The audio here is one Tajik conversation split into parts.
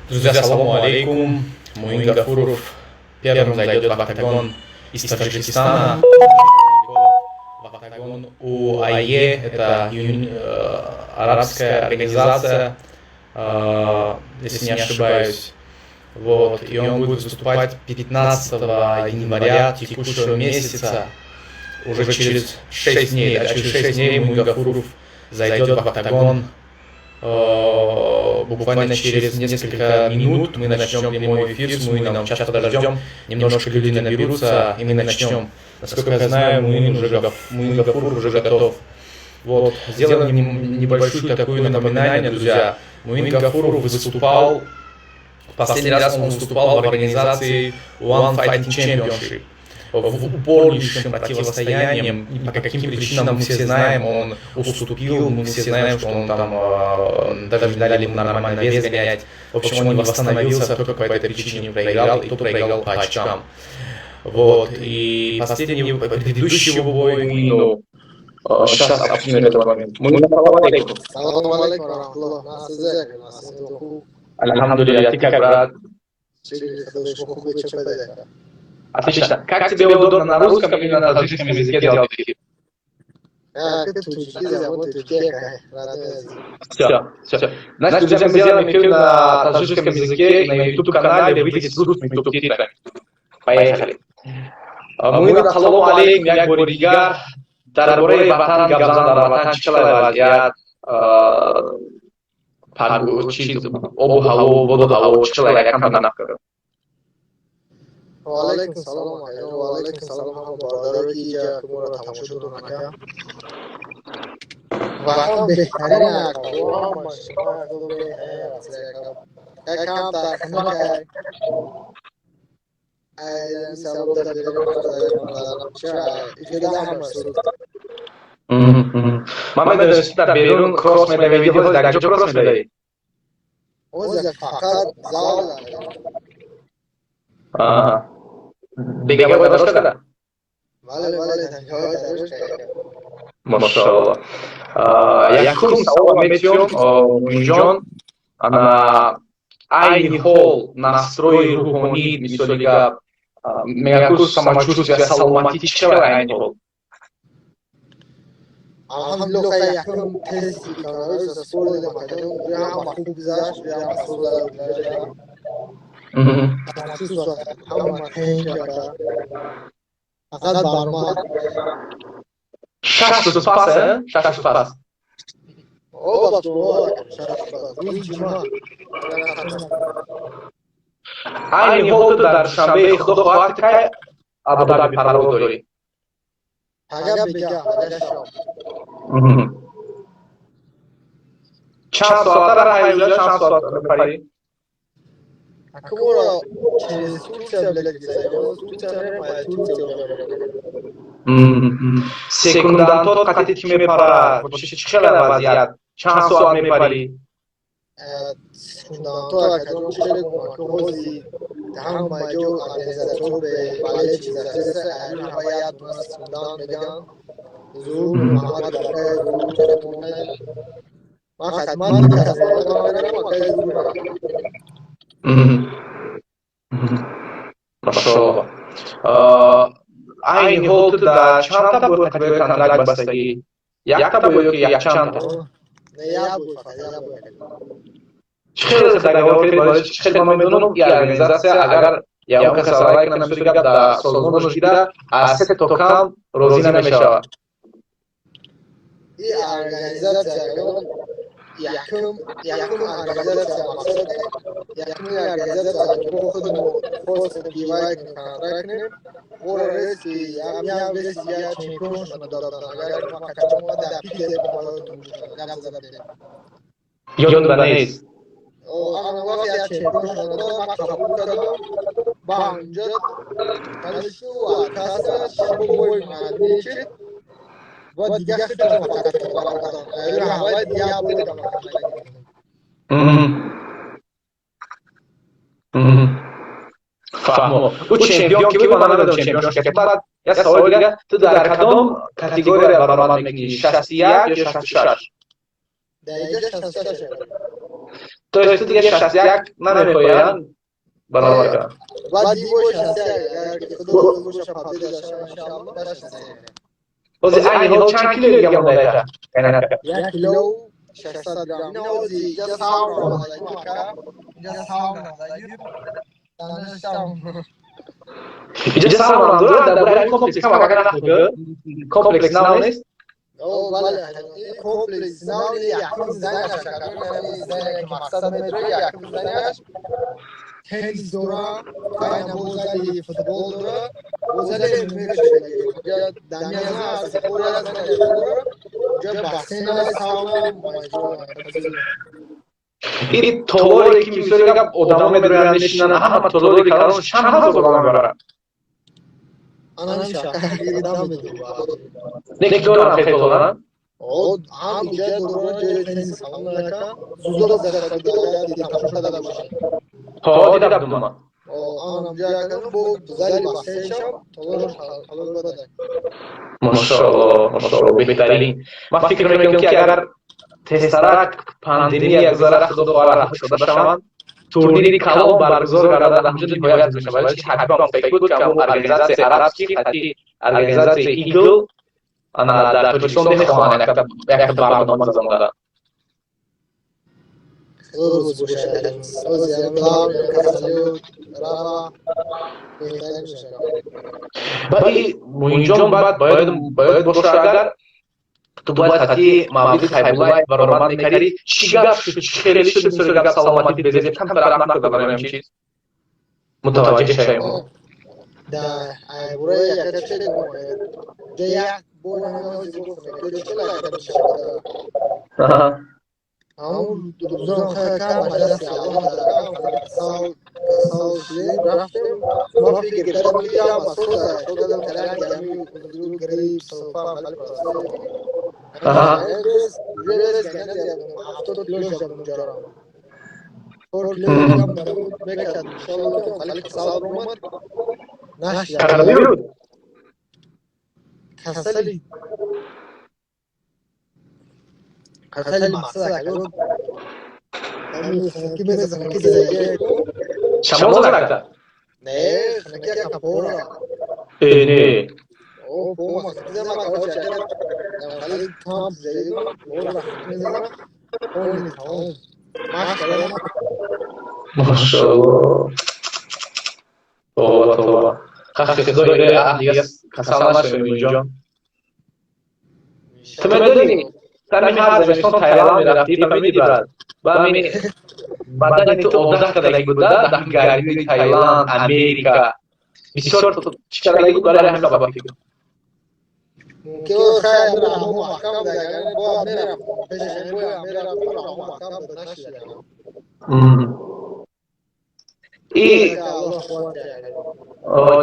Друзья, салому алейкум. Муин Гафуров первым зайдет в октагон из Таджикистана. В октагон УАЕ, это арабская организация, если не ошибаюсь. Вот, и он будет выступать 15 января текущего месяца, уже через 6 дней, да, через 6 дней Муин Гафуров зайдет в октагон. Буквально через несколько минут мы начнем прямой эфир с Муином. Сейчас подождем, немножко люди наберутся, и мы начнем. Насколько я знаю, Муин Гафуров уже готов. Вот, сделаем небольшую такую напоминание, друзья. Муин Гафуров выступал, последний раз он выступал в организации One Fighting Championship в упорнейшем противостоянии, по каким причинам, мы все знаем, он уступил, мы все знаем, что он там даже не дали ему нормально вес гонять. В общем, он не восстановился, только по этой причине проиграл, и то проиграл по очкам. Вот, и последний, предыдущий его бой, ну, сейчас обсудим этот момент. Салом алейкум, рахматуллоҳ. Алҳамдулиллоҳ, ты как, брат? Отлично. Как тебе удобно, на русском или на таджикском языке делать эфир? Все, все. Значит, друзья, мы сделаем эфир на таджикском языке на YouTube-канале, выйдет с русскими субтитрами. Поехали. Муин, салому алейкум, як бори дигар. Дар бораи ватан гап зан, дар ватан чӣ хел вазъият, чиз, обу ҳаво, боду ҳаво чӣ хел, якам нақл. Ва алайкум салом, ва алайкум салом ҳама бародарое ки иҷа моро тамошо доранд, ака. Ватан беҳтарин, ака. Беҳтарин аст, ака. Якам дар хунук ай сабаб дар ча ҳама суруд. Ман медонистам, дар берун кросс медавиди, ҳозир дар ҷо кросс медавӣ? Ҳозир фақат зал. Беговой дорожка, да? Бале, бале, беговой дорожка. Машааллоҳ. Якум савол метиём, Муинҷон, ана айни ҳол настрои рӯҳонӣ, мисоли гап, мегӯяд, самочувствие, саломатӣ чӣ хел айни ҳол? Алҳамдулиллоҳ, хай, якум тести коронавирус спордем, акаҷон, ҳама хуб гузашт, ҳама самочувствие ҳама тинч, ака. Фақат баромад. 6 рӯз пас, э? 6 рӯз пас. О, 6 рӯз пас. Рӯзи ҷумъа. Айни ҳол ту дар Душанбе, худо хоҳад, кай Абудаби парвоз дорӣ? Пага бега, пага шом. Чанд соата раҳ юза, чанд соат мепарӣ? Ака, моро через Турция билет гирифта. Турция мерем, Турция. Секундантот қатъи ки мепарад, чӣ хел вазъият, чанд соат мепарӣ? Секунданто, акаҷон, чӣ хеле кӯмакҳо ҳози ҳама ҷо организатсион бе бале чиза ҳама як дона секундант меган. Зур Муҳаммад акай зур ман хатман мерам, акай зур. Машааллоҳ. Айни ҳол ту дар чандта бой қатъи контракт бастагӣ? Якта бой ё ки якчандта? Не, як бой, фақат як бой. Чӣ хел договор кардӣ? Барои чӣ хел ман медонам, ки организатсия агар ягон кас аввал кунад, мисоли гап, дар созмонаш дида аз се то кам розӣ намешавад. И организатсия якум организатсия, мақсад якуми организатсия мо худмо хостем ки вай контракт кунем, моро реси ям реси як чемпион шуда доданд. Агар ма качамо дар пике гап зада будем. Ёд ба нест. Ана вақт як чемпион шуда доданд, ман қабул кардам. Ба онҷо канишу каса бой мачид ва дигар худам фақат баромадам. Ҳавай дигар бой дидам. Фаҳмо. Ӯ чемпион ки буд, ман намедонам чемпион шуд. Баъд як саволи дигар: ту дар кадом категория баромад мекунӣ, 61 ё 66? Дар инҷа 66. То есть ту дига 61 намехоҳӣ баробар кардан? Баъд бо 61, агар ки Худо розӣ боша, победа шава, иншааллоҳ, ба 61. Ҳозир айни ҳол чанд кило дига мондаита? 1 кило 600 грамм. Ина ҳози инҷа сауна омадаги, мака, инҷа сауна омадаги. Данаштам. Инҷа сауна дорад? Дар бораи комплекс кам агар нақл, комплекс нав нест? О, бале, ин комплекс нав, якум здания ш, здания ки мақсад метро, якум здания ш теннис дора, байна бо зали футбол дора, бо зали ММА дамиазна аст, дора, ҷа бассейн, сауна. Ин толоре ки, мисоли гап, одамо медроянд, мешинанд, ҳама толори калон чанд ҳазор одам мебарад? Не дорам, хел толорам. Ҳам иҷа дора, ҷои теннис калон яка зузо зада тамошо карда бошад. Ҳо, дида будум ман. Анам ҷа бо зали бассейншам, толор, толор бадай. Машоалло, машоалло, беҳтарин. Ман фикр мекунам, ки агар тезтарак пандемия гузарад, Худо хоҳад, шуда шаванд, турнири калон баргузор гардад, ҳамҷо ниҳоят мешавад. Барои чи Ҳабиб ҳам гуфтагӣ буд, ки ҳамон организатсияи арабский хати организатсияи ИГЛ ана дар Тоҷикистон мехоҳанд якта барнома гузаронда. Худо розӣ бошад, ҳозир касалиё рава, беҳтарин мешавад. Ба и Муинҷон, баъд бояд боша, агар ту бояд хати Мавлиди Хайбуллаев баромад мекардӣ, чӣ гап шуд, чӣ хеле шуд? Мисоли гап, саломатӣ безеб, камтар нақл карда барои ҳамин чиз мутаваҷҷеҳ шавем. Да айбураи яка че ҷа як бор ҳамун рӯзон кам дасти Аллоҳ касал касал шудем, рафтем. Ма фикр кардам, ки ям асоса додам карам, ями грипп, софа. 70 кило шудам, унҷаро 4 кило мекард, иншоалло, хали касал омад, нашид. Коронавирус? Касали, касали мақсад хунукӣ мезад, хунукӣ задаги. Шамол задакта? Не, хунукӣ яка пора. Э, не. О, пома хунукӣ зама, короче, хали там задаги, пора хунукӣ мезадам, пони тамом маш кардам. Машалло, тоба, тоба, хахи Худо, дига касал нашавем. Инҷо ту медонӣ, сари ҳар зимистон Тайланд мерафтӣ, фаҳмидӣ, брат, ба ҳамин бадани ту одат кардаги буда дар гармии Тайланд, Америка бисёр чӣ кардаги буд, барои ҳамин сабаб фикр. Мумкин, хайр, раҳмо маҳкам бояд мерафт пешаш, бояд мерафт, раҳмо маҳкам нашид. И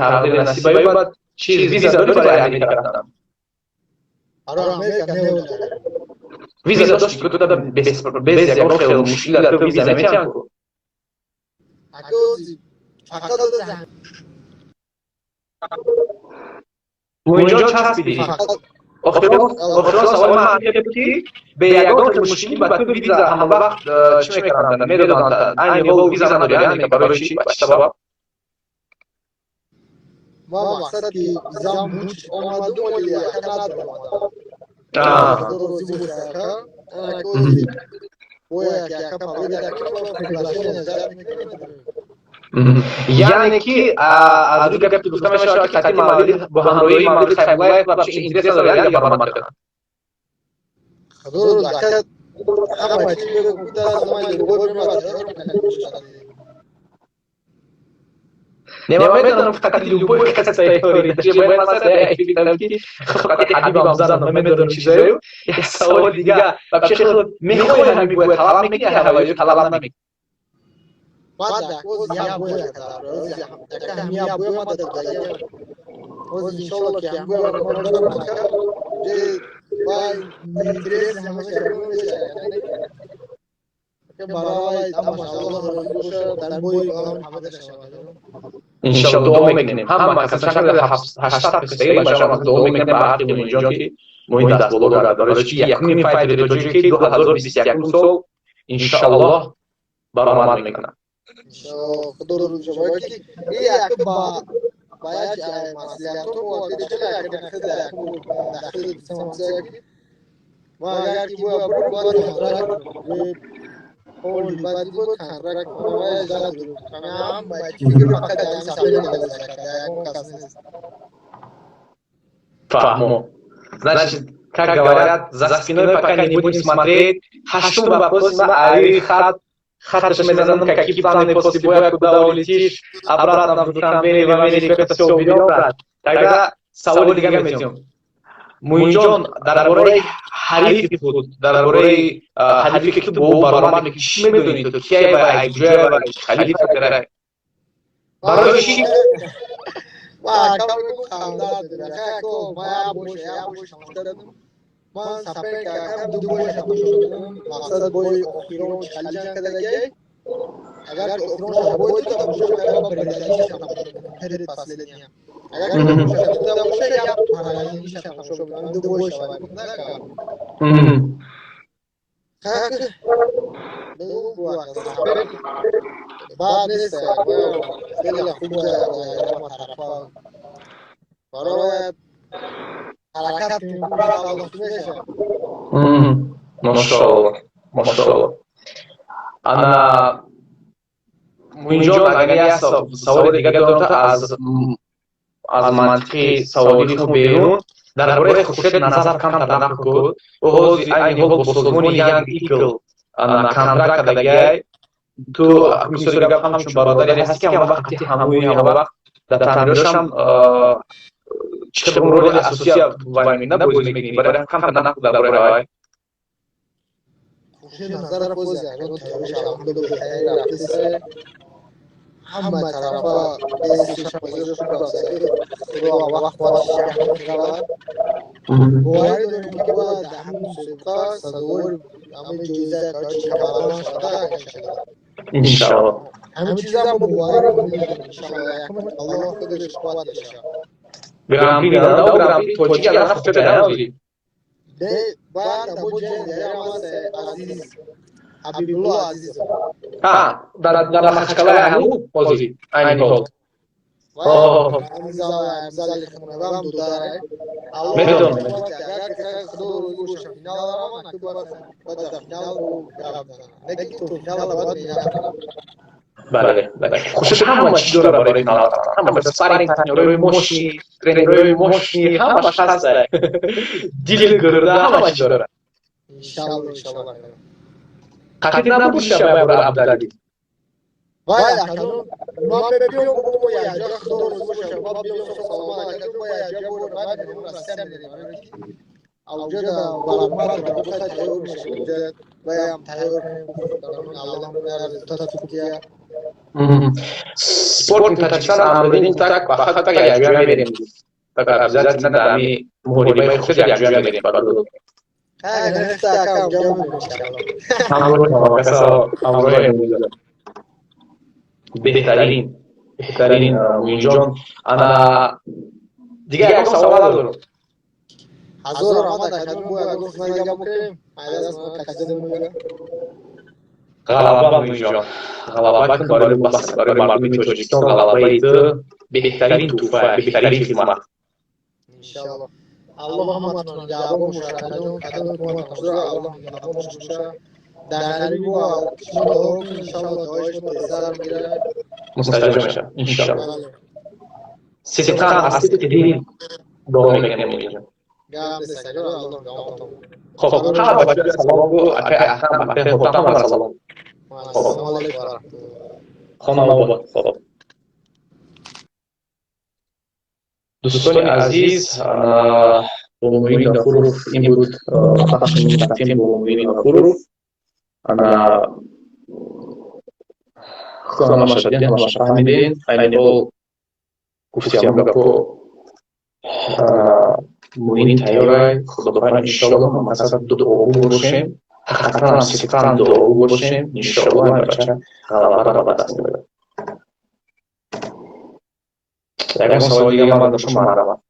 тақдир насибаи, баъд чиз, виза дорӣ барои Америка рафтан? Барои Америка не. Виза дошти, ки ту без ягон хел мушкил ту виза метиҳанд ку? Фақат Муинҷон, часпидӣ. Охирон саволи ман ҳамин буд, ки бе ягон хел мушкил ба ту виза ҳама вақт чӣ мекарданд, медоданд? Айни ҳол виза надорӣ Америка, барои чӣ, ба чӣ сабаб? Ма мақсад ки визам ҳуч омаду, вале яка надомадам. Розӣ боша, ака, бояд яка победа приглашение ждать мекунем. Яъне ки аз рӯи гапи гуфта мешавад, ки хати Мавлид, бо ҳамроҳии Мавлид Хайбуллаев вообще интерес надорад яъне баромад кардан? Худо ака, ҳама чи мегуфта, ман любой мемад. Не, ман медонам, фақат любой кас тайёрӣ бояд, масалан, фикрам, ки фақат Ҳабибам занам, ман медонам чизаю. Як саволи дига: вообще худ мехоҳӣ, ҳамин бояд талаб мекунӣ ё талаб намекунӣ? Ман оз як боя кардам, яка ҳам як боя ма дада, оз иншолло ки ҳам боя вай интерес ҳамаша мешавад барои тамоша. Аллоҳ розӣ бошад, дар бои олам победа шавад. Иншалло, дуо мекунем. Ҳама кас шакли 800 кастаги башава, дуо мекунем ба ҳаққи Муинҷон, ки Муин даст боло гард. Барои чи якумин файтери тоҷики 2021 сол, иншаллоҳ. Баромад мекунад. Худо рӯзи шумо ки як ба як маслиҳатҳо ма агар ки бояд бояд контракт ҳоли баъди буд контракт Фаҳмо. Значит, как говорят, за спиной пока не будем смотреть. Ҳаштум вопрос ма ари хат хаташ мезанам, какие планы после боя, куда улетишь, обратно в Душанбе или в Америку, это все уберем, брат. Тогда саволи дига метиҳем. Муинҷон, дар бораи ҳарифи худ, дар бораи ҳарифе ки ту бо ӯ баромад мекунӣ, чӣ медонӣ ту? Кия ба айҷоя ба халифа карай? Барои чӣ? Ман сафар кардам, ду бой тамошо кардам. Мақсад бои охирон халиҷан кардагиай. Агар охирон бой тамошо кардам, предыдущий тамошо кардам, перед последним. Агар тамошо я параллельно тамошо кардам, ду бой шавад. Как баъд нест, хеле хуб тарафа барои ҳаракат мешавад. Мошоалло, мошоалло. Ана Муинҷон, агар як саволи дигар дорам, аз мантиқи саволи худ берун, дар бораи Хуршед Назар камтар нақл кун. Ӯ ҳозир айни ҳол бо созмони Young Eagle контракт кардагиай. Ту мисоли гап ҳамчун бародаре ҳастӣ, ки ҳама вақт ҳамои ҳама вақт дар таъмиротшам чӣ роли асосия вай мекунад, бозӣ мекунӣ. Барои камтар нақл дар бораи вай. Хуршед Назар боз ягон тайёриш алҳамдулиллоҳ рафтеса, ҳама тарафа худо вақт меравад. Боварӣ дорем, ки бояд ҳамин мусобиқа сазовори ҳамин ҷоиза короче қаҳрамон шавад, иншаллоҳ. Иншаллоҳ. Ҳамин чизам боварӣ дорем, иншаллоҳ. Якум Аллоҳ худаш қувват мешавад. Гран-при да, Гран-при тоҷики ана хуб ҳозир. Не, баъд або ҷанг ярам аст Азиз Ҳабибулло Азизов. Ҳа, дар Махачкала ҳамун ҳозир айни ҳол. Медонам. Бале, бале. Хушиш ҳама чиз дора барои финал. Ҳама спарринг партнёрои мощный, тренерои мощный, ҳамаш ҳаст. Дил гирда ҳама чиз дора. Иншаллоҳ, иншаллоҳ. Қатъи набуд шава бора Абдалӣ. Вай аканун ман мебиём бо якҷо, худо розӣ бошад, ма биём саломат, аканун бо якҷо бо баъд мерем Россия мерем. Авҷо да баромад да тайёр мешавем, ваям тайёр мешавем, Аллоҳ результат кутия. Спортинг Таҷикистон амрин так ба хат так якҷоя мерем. Так обязательно дар ҳами муҳорибаи худ якҷоя мерем. Беҳтарин, беҳтарин, Муинҷон. Ана дигар ягон савол надорам. Ҳазор раҳмат, акаҷон, бо ягон хизмат дига бикунем. Айдас ма каҷида мемояд. Ғалаба, Муинҷон, ғалаба кун барои бас, барои мардуми Тоҷикистон. Ғалабаи ту беҳтарин туҳфа, беҳтарин хизмат. Иншаллоҳ. Аллоҳ ҳаматон нигаҳбон бошад, акаҷон, кадом кумак Аллоҳ нигаҳбон бошад. Дар ҳамин бо шумо дуо кунед, иншаллоҳ дуои шумо тезтар мегирад. Мустаҷоб мешавад, иншаллоҳ. Сидқан аз сидқи дил дуо мекунем, Муинҷон. Гап нест, акаҷон, Аллоҳ нигаҳбонтон. Хоб, ҳама бачаҳо салом гӯ, акай Аҳмад, акай Хотам ҳама салом. Ассалому алайкум ва раҳматуллоҳ. Хонавода. Хоб. Дӯстони азиз, бо Муин Ғафуров ин буд бахши мустақим бо Муин Ғафуров. Ана худо ҳамаша дидем, ҳамаша фаҳмидем. Айни ҳол гуфтиам гапо Муин тайёрай, худо иншоаллоҳ мақсад дуогӯ бошем, ҳақиқатан сидқан дуогӯ бошем, иншоаллоҳ ин бача ғалабаро ба даст меорад. Ягон савол дига ман дошам, марҳамат.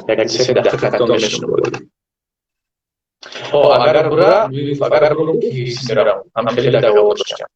Як се дақиқа катон мешунавед. Агар бура, агар бурам, меравам. Ҳам хеле договор доштам.